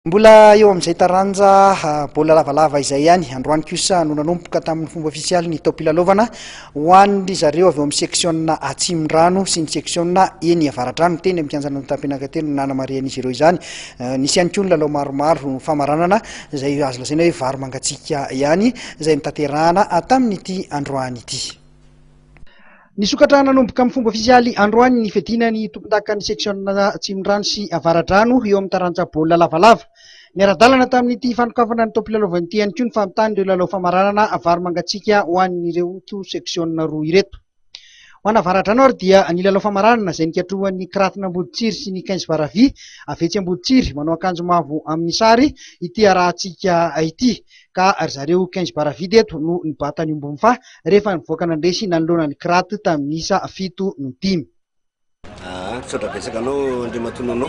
Mbola eo amin'izay taranja baolina lavalava izay ihany, androany kosa no nanomboka tamin'ny fomba ofisialy ny taom-pilalaovana ho an-dry zareo avy ao amin'ny seksiona Atsimondrano sy ny seksiona eny Avaradrano. Teny amin'ny kianjan'Andohatapenaka teny no nanamarihan'izy ireo izany. Nisy ihany koa ny lalao maromaro famaranana izay azo lazaina hoe vary mangatsiaka ihany izay notanterahana tamin'ity androany ity. Nisokatra nanomboka amin'ny fomba ofisialy androany ny fiadiana ny tompondakan'ny seksiona Atsimondrano sy Avaradrano eo amin'ny taranja baolina lavalava. Niara-dalana tamin'ity fanokafana ny taom-pilalaovana ity ihany koa ny famitana ireo lalao famaranana vary mangatsiaka ho an'ireo seksiona roa ireto. Ho an'Avaradrano ary dia ny lalao famaranana izay nikatrohan'ny Kratin'Amboditsiry sy ny Quinze Varavy avy etsy Amboditsiry manao akanjo mavo amin'ny sary ity arahantsika ity. ka ry zareo Quinze Baravide eto no nibata ny Ombomfa rehefa nivoaka nandresy nanoloana ny Crat tamin'ny isa 7 no 5. Aa, misaotra betsaka anao Andriamatoa Nono.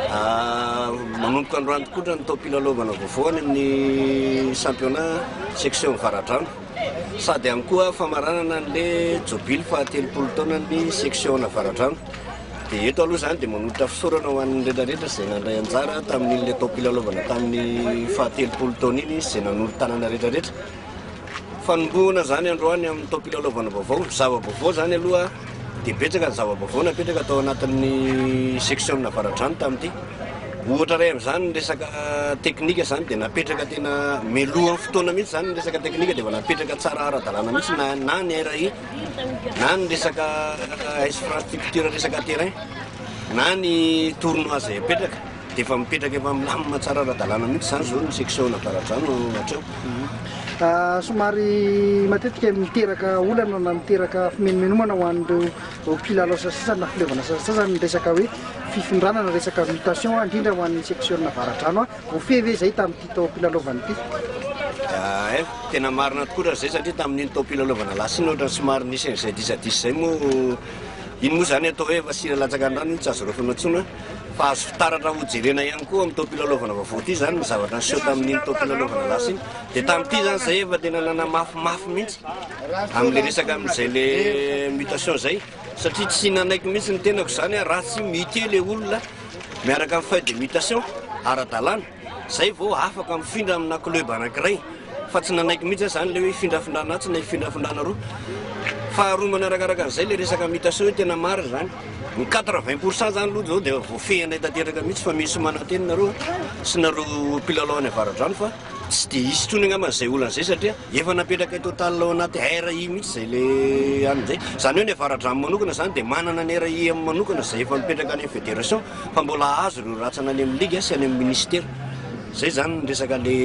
Aa, manomboka androany tokoa ny taom-pilalaovana vaovao any amin'ny championnat section Avaradrano. Sady ihany koa famaranana an'le jobily faha-30 taonan'ny section Avaradrano. Dia eto aloha izany dia manolotra fisaorana ho an'ny rehetra rehetra izay nandray anjara tamin'iny taom-pilalaovana tamin'ny faha-30 taona iny sy izay nanolo-tanana rehetra rehetra. Fanombohana izany androany amin'ny taom-pilalaovana vaovao. Zava-baovao izany aloha dia betsaka ny zava-baovao napetraka tao anatin'ny section Avaradrano tamin'ity. Ohatra iray amin'izany ny resaka teknika izany dia napetraka tena mialohan'ny fotoana mihitsy izany ny resaka teknika dia efa napetraka tsara ara-dalàna mihitsy na na ny RI na ny resaka infrastructure resaka terrain na ny tournoi izay apetraka dia efa mipetraka efa milamina tsara ara-dalàna mihitsy izany izao ny section Avaradrano hatreo. Somary matetika miteraka olana na miteraka fimenomenomana ho an'ireo mpilalao sasasany na fileovana sasasany ny resaka hoe fifindrana na resaka mutation indrindra ho an'ny section Avaradrano. Voafehy ve izay tamin'ity taom-pilalaovana ity? Eh, tena marina tokoa raha izay satria tamin'iny taom-pilalaovana lasa iny ohatran'ny somary nisy an'izay disadisa izay moa iny moa izany atao hoe efa sira latsaka an-drano iny tsy azo raofina intsony fa azo fitaratra ho jerena ihany koa amin'ny taom-pilalaovana vaovao ity izany ny zavatra niseho tamin'iny taom-pilalaovana lasa iny. Dia tamin'ity izany izay efa tena nanamafimafy mihitsy amin'ilay resaka amin'izay le mutation izay satria tsy nanaiky mihitsy ny tenako izany raha tsy muter le olona miaraka amin'ny feuille de mutation ara-dalàna, zay vao afaka mifindra amina club anankiray, fa tsy nanaiky mihitsy aho zany le hoe hifindrafindrana atsy na hifindrafindrana aroa. Faharoa manarakaraka an'izay le resaka mutation io tena marina zany, ny 80% zany aloha zao dia voafehinay tanteraka mihitsy fa misy manantena nareo sy nareo mpilalao any Avaradrano fa Tsy dia hisy intsony angamba izay olana izay satria efa napetrakay total ao anaty RI mihitsy izay le anona izay. Izany hoe ny Avaradrano manokana izany dia manana ny RI manokana izay efa mipetraka any amin'ny fédération fa mbola hahazo ireo rantsana any amin'ny ligue sy any amin'ny ministère. Izay izany ny resaka le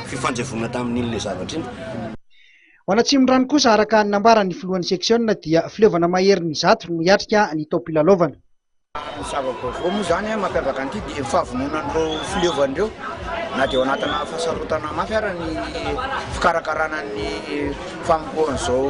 fifanjevoana tamin'iny le zavatra iny. Ho an'Atsimondrano kosa, araka ny nambaran'ny filohan'ny seksiona dia fileovana maherin'ny 100 no hiatrika ny taom-pilalaovana. Ny zava-baovao moa izany mampiavaka an'ity dia ny fahavononan'ireo fileovana ireo na dia ao anatina fahasarotana mafy ara ny fikarakarana ny fanompoan'izao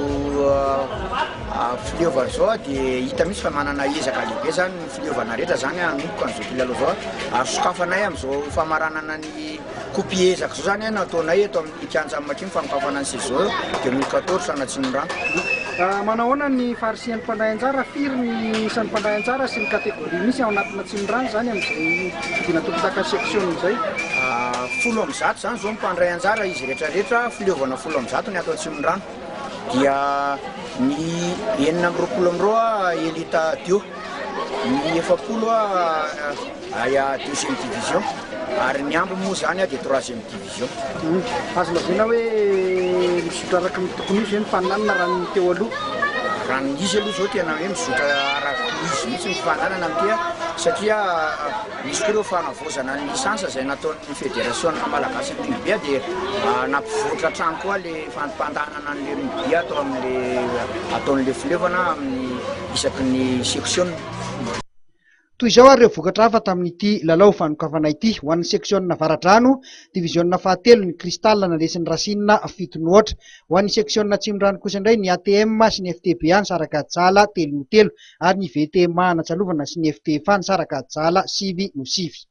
fileovana izao dia hita mihitsy fa manana ezaka lehibe izany ny fileovana rehetra izany hanomboka an'izao mpilalao izao ary sokafanay amin'izao famaranana ny Coupe ezaka izao izany nataonay eto amin'ny kianja Makimo fanokafana ny saison 2014 Anatsimondrano. Manao ahoana ny faharisihan'ny mpandray anjara? Firy ny isan'ny mpandray anjara sy ny catégorie misy ao anatin'Atsimondrano izany amin'izay fidiana tompondaka section izay? 110 izany izao ny mpandray anjara, izy rehetra rehetra fileovana 110 ny ato Atsimondrano. Dia ny 26 amin'ireo elite deux, ny 40 Aya deuxième division ary ny ambiny moa izany dia troisième division. Azo lazaina hoe mizotra araka ny tokony ho izy ve ny faninanana raha ny teo aloha? Raha ny izy aloha izao tena hoe mizotra araka ny izy mihitsy ny faninanana amin'ity satria misy koa ireo fanavaozana ny licence izay nataon'ny federasiona malagasin'ny rugby dia nampivoatra hatrany koa ilay fampandehanana an'ilay rugby atao amin'ilay ataon'ilay fileovana amin'ny isaky ny seksiona. Toy izao ary ireo vokatra hafa tamin'ity lalao fanokafana ity. Ho an'ny seksiona Avaradrano, diviziona fahatelo, ny Cristal nandresy ny Racine 7 no aotra. Ho an'ny seksiona Atsimondrano kosa indray, ny ATM sy ny FTBA nisaraka adsahala 3 no 3 ary ny VTMA Anatsalovana sy ny FTFA nisaraka adsahala 9 no 9.